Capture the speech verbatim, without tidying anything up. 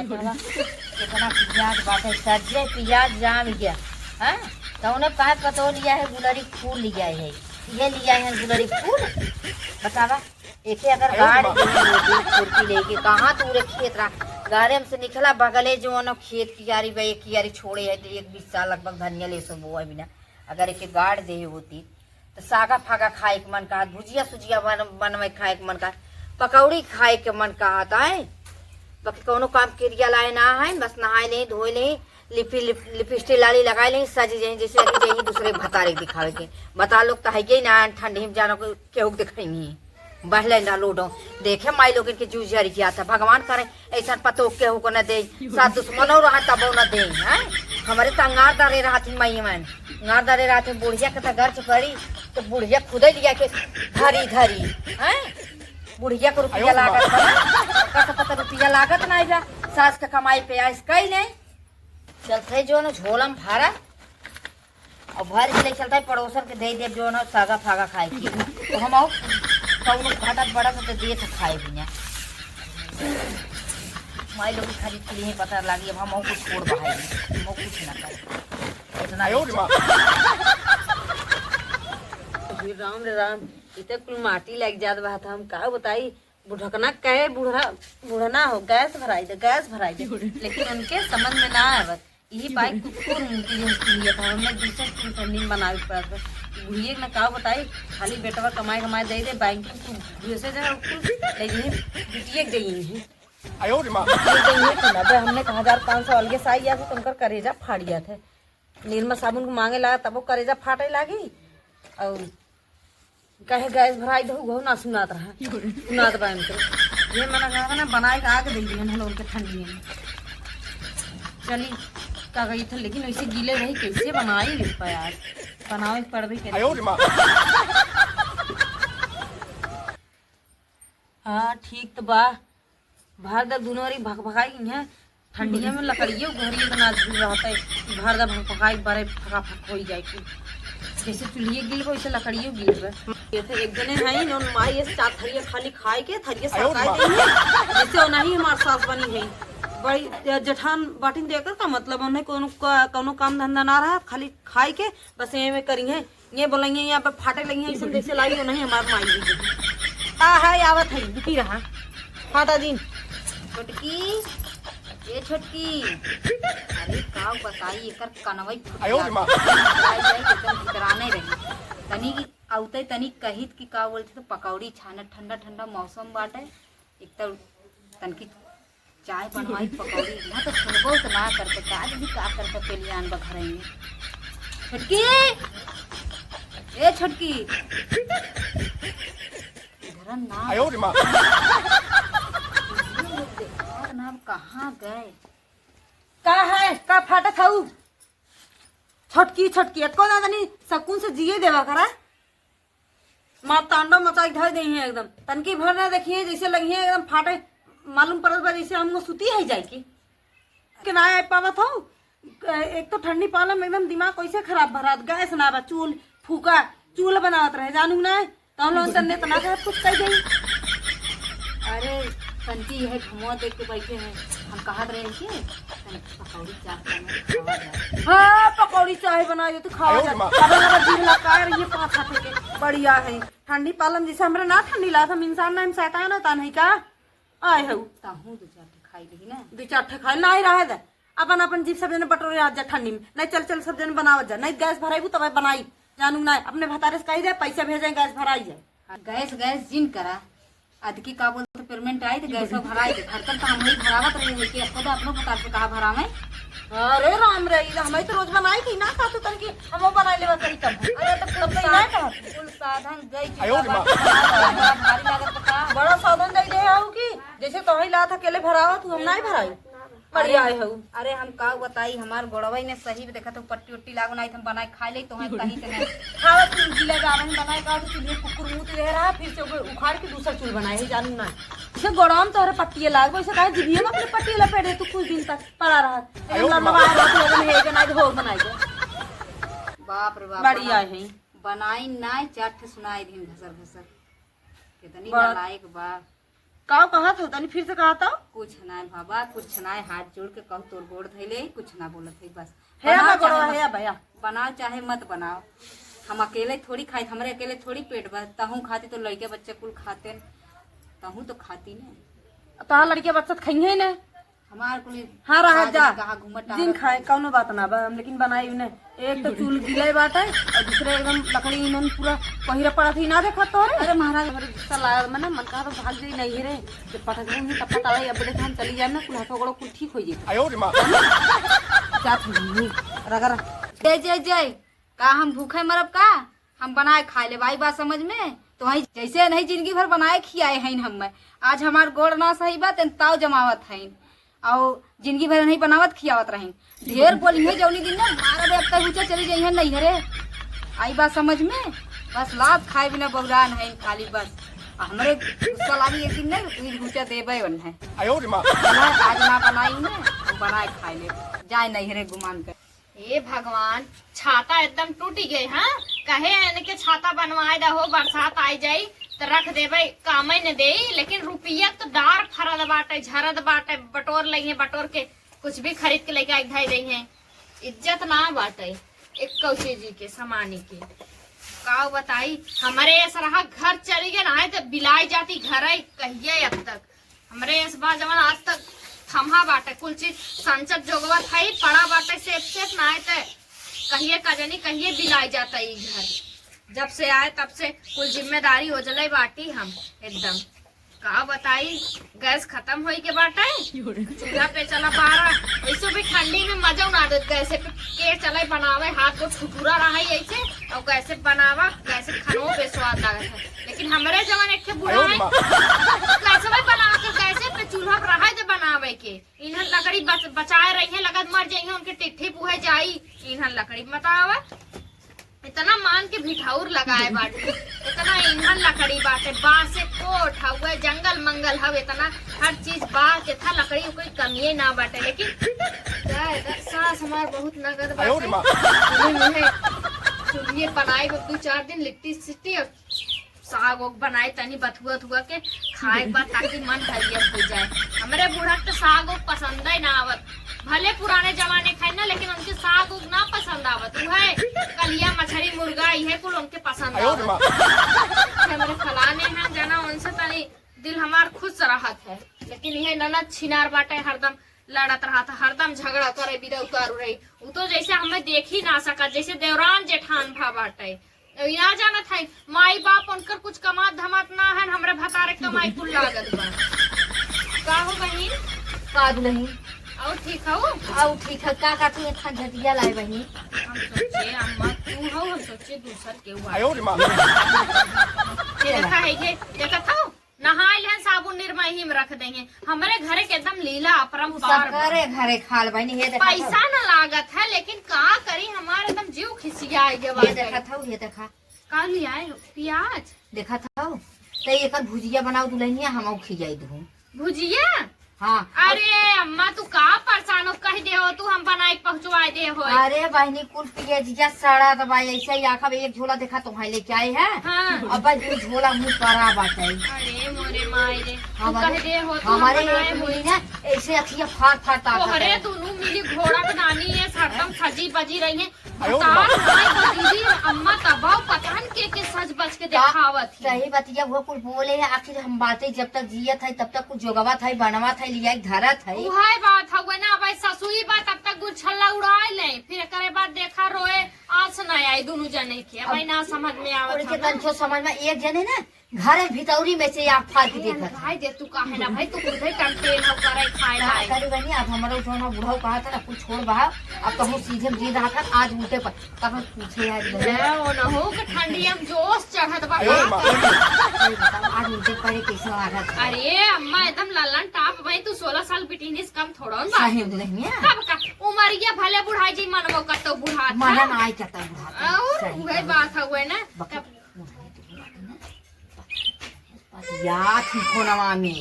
बाबा, कितना पियाज बाटे, सज्जे पियाज जाम गया, हैं? तो उन्हें काहे पतो लिया है, गुलरी फूल लिया है, ये लिया है गुलरी फूल। बतावा, एके अगर गाड़ दे, खुरपी लेके, कहाँ तू रे खेत रहा, गाड़े में से निकला, बगले जो न खेत कियारी बा, एक कियारी छोड़े है, तो एक बीस साल लगभग धनिया ले सो बोआ बिना, अगर एके गाड़ दे होती, तो सागा फागा खाए के मन कहत, भुजिया सुजिया बन-, बनवे खाए के मन कहत, पकौड़ी खाए के मन कहत, आए। बाकी कौनो काम किरिया लाए ना है, बस नहाए लें, धोए लें, लिपि-, लिप-, लिपस्टिक लाली लगाए लें, सज जाए, जैसे लगी जाए दूसरे के भतारे के दिखावे के। बता लोग तो है ही ना, ठंडी में जानो के, केहू के दिखाई। बहले ना लूडो, देखे माई लोगन के जूझ जरी किया था, भगवान करे ऐसा पतो केहू को न दे, साथ दुश्मनो रहा तबो न दे, हैं? हमरे तो अंगार दरे रहत ही माई मन, अंगार दरे रहत ही, बुढ़िया के तो गर्ज पड़ी, तो बुढ़िया खुदे लिया के धरी धरी, हैं? बुढ़िया को रुपया लागत बा, ओकर से पता रुपया लागत ना बा, सास के कमाई पे आइस कई नहीं, चलते जो न झोलम भरा, और भर के ले चलता है पड़ोसन के दे देब जो ना सागा फागा खाए के। तो हम आओ कौनो घटत बढ़त तो दे तो खाए बिना। माई लोग खरीद के लिए पता लागी, अब हम कुछ छोड़ बहाई, हम कुछ ना करे। इतना आयो रे माँ। हे राम रे राम, इते कुल माटी लग जात बा, हम का बताई, बुढ़कना कहे बुढ़ा, बुढ़ना हो, गैस भराई दे, गैस भराई दे। लेकिन उनके समझ में ना आवत। यही बाइक कुकुर मुंह की जो लिए था, हमें दूसरे कुल ठंडी में बनावे के पड़त बा। बुढ़िए के ना का बताई, खाली बेटवा कमाए कमाए दे दे, बैंकिंग कुल घुसे जाए, कुल ले यही बिटिए के गई है। आयो रे माँ। बिटिए के गई है कि ना, बे हमने कहा हजार पाँच सौ अलगे से आई जाते तो उनकर करेजा फाड़ जाते। निरमा साबुन को मांगे लगा तब वो करेजा फाटे लागी। और कहे गैस भराई दहु, उहो ना सुनात रहा। सुनात बा इनके। ये मना कहा ना, बनाए के आग दे दिए हम लोगन के ठंडी में। चली, का गई था, लेकिन वैसे गीले रही, कैसे बनाई ले पाए आज? बनावे के पड़बे करे। आयो रे माँ। हाँ, ठीक तो बा। भर द दुनो ओरी भकभकाई है। ठंडिया में लकड़ियो घरी इतना दूर रहता है कि भर द भकभकाई बरे फकाफक होई जाए कि जैसे चूल्हिए गिल बा, वैसे लकड़ियो गिल बा। ये थे एक जने हैं, इन्होंने माई ये चार थरिया खाली खाए के थरिया आयो सरकाई माँ। देई है, जैसे वो नहीं हमार सास बनी है। बड़ी जेठान बाटिन देकर का मतलब, उन्हें कोनो का-, कोनो काम धंधा ना रहा, खाली खाए के बस ये में करी है। ये बोलेंगे यहाँ पे फाटे लगी है, इसमें जैसे लाई हो नहीं हमार माई भी। का है, आवत है, रुकी रहा। फाटा जी। छोटकी, ए छोटकी, अरे का बताई, एकर कनवई फुट आयो रे माँ। जाए, जाए, एकदम भितराने रही। तनी की आउते तनी कहित कि का बोलते तो पकौड़ी छानत, ठंडा ठंडा मौसम बाटे, एक तो तनकी चाय बनवाई, पकौड़ी, यहाँ तो सुनबो तो ना करते, का दीदी का करते पेलियान बा घर में। छोटकी, ए छोटकी, इधर ना। आयो रे माँ। देखा ना, अब कहाँ गए? का है? का फाटत हऊ? छोटकी, छोटकी, एको ना तनी सकून से जिए देवा करा। मार तांडव मचाई धर देई है एकदम। तनकी भर ना देखिए, जैसे लगी है एकदम फाटे, मालूम पड़त बा जैसे हमको सुती है जाए की। के ना आए पावत हो। एक तो ठंडी पाला में एकदम दिमाग कैसे खराब भरात, गैस ना बा, चूल फूका, चूल बनावत रहे, जानू ना, तो हम लोग तन्ने इतना सब कुछ कर गई। अरे, तनकी यह घुमा देख के बैठे हैं, हम कहत रहे कि तनकी पकौड़ी चाह बनाए, खावा जाए। हाँ, पकौड़ी चाह बनाए दे, तू खावा आयो जाए। रे माँ। अब हमारा जीभ लपकाए रही है पाँच हाथे के, बढ़िया है। ठंडी पालम जैसे हमरे ना ठंडी लागत, हम इंसान ना, हम शैतान होता नहीं का? आए हऊ। ताहू दो चार ठे खाई लेही ना। दो चार ठे खाई, नाही रहे दे। अपन, अपन जीभ सब जने बटोरे आ जा ठंडी में। नहीं चल, चल सब जने बनावत जा। नहीं गैस भराइबू तब बनाई। जानू ना, अपने भतारे से कही दे, पैसा भेजे, गैस भराई जाए। हाँ, गैस, गैस जिन करा। अदकी का बोलते पेमेंट आई तो गैसो भराई दे। भरतन तो हम ही भरावत रहे हैं कि खुद अपनो भतार से कहा भरावे। अरे राम रे, ई हमारी तो रोज बनाई थी ना, सासू तन की हमो बनाई लेवा करी तब। अरे तो कुल तब तो ई ना साधन, कहा। कुल साधन गई आयो रे माँ। बड़ा भारी लागत बा का? बड़ा साधन दे दे आऊ की, जैसे तोही लात अकेले भरावा तू, हम नहीं भराई। बढ़िया अरे, है हऊ। अरे हम का बताई, हमार गोड़वा ही में सही में देखा तो पट्टी उट्टी लागो नहीं, हम बनाए खा ले तो हम कहीं के नहीं। खावा तू गीला गावन बनाए का तो चूल्हे कुकुर मुंह दे रहा, फिर से ओके उखाड़ के दूसरा चूल बनाए है, जानू ना। इसे गोड़वा में तोहरे पट्टिए लाग, वैसे काहे जिभिए में अपने पट्टिए लपेट दे तू कुछ दिन तक। पड़ा रहा। आयो एकदम रे माँ। लंबा रहा, तो एकदम हेगे ना, हो बनाई दे। बाप रे बाप, बढ़िया बना-, है। बनाई ना, चार ठे सुनाई दिन घसर घसर। कितनी बड़ा नालायक बा। काव कहत हो, तनी फिर से कहत हो? कुछ ना बाबा, कुछ ना, हाथ जोड़ के कहू तोर गोड़ धइले, कुछ ना बोलत है बस। हे बनाओ बा गोड़वा, चाहे मत, हे भैया। बनाओ चाहे मत बनाओ, हम अकेले थोड़ी खाई, हमरे अकेले थोड़ी पेट बा, तहूँ खाती तो लड़के बच्चे कुल खाते, तहूँ तो खाती ने। तोहार लड़के बच्चा तो खइहे ने। हमार कुल हाँ, रहा आज जा। कहाँ घूमत जिन टहरत खाए, है। कौनो बात ना बा, हम लेकिन बनाई ने। एक तो चूल गिले बाटे और दूसरे एकदम लकड़ी इन्हन पूरा पहिरा पड़ा थी, ना देखा तोरे। अरे महाराज, हमरे गुस्सा लागल, मने मन कहा तो भाग जाई नहीं रे। जब पटक देंगे तब पता है, अब देख हम चली जाए ना, कुल हाथों गोड़ों कुल ठीक हो जाए। आयो रे माँ। जात हूँ, रगड़। जय, जय, जय। का हम भूखे मरब का? हम बनाए खाए ले, आई बात समझ में? तो वही जैसे नहीं जिंदगी भर बनाए खियाए हैं हम। आज हमार गोड़ ना सही बा, तेन ताव जमावत हैं। और जिंदगी भर नहीं बनावत खियावत रही। ढेर बोली है जौनी दिन ना मारा दे, अब तक ऊंचा चली जाई है नहीं हरे। आई बात समझ में? बस लात खाए बिना बौरान है खाली बस। आ हमरे गुस्सा लागी एक दिन ना, एक ऊंचा देबे वन है। आयो रे माँ। आज ना बनाई ना, हम बनाए खाए ले। जाए नहीं हरे गुमान कर। हे भगवान, छाता एकदम टूटि गए, हाँ? कहे इनके छाता बनवाए दहो, बरसात आइ जाई त रख देबे, कामे न देई, लेकिन रुपया त डार फरल बाटे, झरत बाटे, बटोर लइहे, बटोर के कुछ भी खरीद के लेके आई धई दइहे। इज्जत ना बाटे एक्को चीज के, सामानी के। का बताई, हमरे ऐसा रहा घर चली गए ना, त बिलाई जाती घर आई, कहिए अब तक। हमरे एस बा जवन आज तक थम्हा बाटे, कुल चीज संचत जोगवत है, पड़ा बाटे सेफ सेफ, ना है ते कहिए का जानी कहिए बिलाई जाता ई घर। जब से आए तब से कुल जिम्मेदारी ओझले बाटी हम एकदम। का बताई, गैस खत्म होई के बाटे, चूल्हा पे चला बारा, वैसे भी ठंडी में मजा ना देत गैस पे के चले बनावे, हाथ को ठुठुरा रहा है ऐसे, और गैस पे बनावा, गैस पे खानो बेस्वाद लागत है। लेकिन हमरे जवन एक ठे बूढ़ा है, गैसवे बनावे के, गैसे पे चूल्हा पे रहे दे बनावे के। इन्हन लकड़ी बच-, बचाए रही है, लगत मर जाई है, उनके टिट्ठी पुहे जाई, इन्हन लकड़ी मत आवे। इतना मान के भिठाउर लगाए बाटे, इतना इन्हन लकड़ी बाटे, बांस से कोठ हवे, जंगल मंगल हवे, इतना हर चीज बा, केथा लकड़ी कोई कमिए ना बाटे, लेकिन सास हमार बहुत नगद आयो रे बाटे। माँ। उन्हें, उन्हें चूल्हे बनाई दो चार दिन लिट्टी सिट्टी और साग ओग बनाए तनी बथुआ उथुआ के खाए के बाद ताकि मन हरियर हो जाए। हमरे बूढ़ा के तो साग ओग पसंद ही ना आवत, भले पुराने जमाने खाए ना, लेकिन उनके साग ओग ना पसंद आवत। उहे कलिया मछरी मुर्गा इहे कुल उनके पसंद आयो रे आवत। माँ। हमरे फलाने हैं जना, उनसे तनी दिल हमार खुश रहत है, लेकिन इहे ननद छिनार बाटे, हरदम लड़त रहत है, हरदम झगड़ा करे बिदा उतारू रही। उ तो जैसे हमें देख ही ना सकत, जैसे देवरान जेठान भा बाटे। ई ना जानत है, माई बाप उनकर कुछ कमात धमात ना है, हमरे भतारे के कमाई कुल लागत बा। का हो बहिन? का दुलहिन? और ठीक हो? और ठीक है, का का तू इतना झटिया लाए बहिनी? हम सोचे अम्मा तू हो, हम सोचे दूसर के हुआ। आयो रे माँ। ये देखा है, ये देखा था? नहाए लेहन, साबुन निरमा यही में रख देंगे। हमरे घरे के एकदम लीला अपरंपार बा। सबकरे घरे खाल बहिनी, हे देखा पैसा था? न लागत है, लेकिन का करी, हमार एकदम जीव खिसिया गया ये बाटे। देखा था, ये देखा। का ले आए हो? प्याज? देखा था? ते एकर भुजिया बनाओ दुलहिनिया, हमऊ खियाई दू। भुजिया? हाँ। अरे अम्मा, तू का परेशान हो, कह दे हो तू, हम बनाए के पहुँचवाए दे हो। अरे बहिनी, कुल पियजिया सड़ा त बा, ऐसे ही आखब एक झोला देखा तो भाई लेके आए हैं। हाँ। अब भाई दू झोला मुँह परा बाटे। अरे मोरे माई रे, तू हमारे, कह दे हो तू, हम हमारे बनाए एक होई। मिली ना, ऐसे अखिया फाड़ फाड़ ताकत तोहरे है। दोनों मिली घोड़ा के नानी है, हरदम सजी बजी रही है। आयो रे बताओ, माँ। माई को दीदी, अम्मा तबाव पता न के, के सज बज के का-, देखावत ही। सही बतिया, वो कुल बोले है, आखिर हम बातें जब तक जियत है, तब तक कुछ जोगवत है, बनवत है, लिया के धरत है। उहे बात हउए ना, अब ससुई बा, तब तक गुरछल्ला उड़ाए ले, फिर एकरे बाद देखा रोए, आस ना आई दुनू जने के, अब अब ना समझ में आवत उनके हवे। तनछो समझ में एक जने ना, घर भितौरी में से आँख फाड़ के ए, देखत है। भाई दे तू काहे ना भाई, तू खुदे कंटेन हो करे खाए का लाए। करी बनी, अब हमरो जौन बुढ़ऊ कहा था ना, कुछ छोड़ बहा, अब तो हम सीधे में जी रहा था, आज उल्टे पर, तब हम पूछे यार बनी। ले, ओ न हो के ठंडी हम जोश चढ़त बा ए, बाप। माँ। सही बताओ, आज उल्टे पड़े कैसे आ रहा था? अरे अम्मा, एकदम लल्लन टाप भाई, तू सोलह साल बिटिनिस कम थोड़ो ना। सही में दुलहिनिया। तब का, उमरिया भले बुढ़ाई जी, मनवो कतो बुढ़ात मना है। ना आई कतो बुढ़ात है। और सही उहे बात। बात हउए ना। बक-, तब या थी फोनवा में।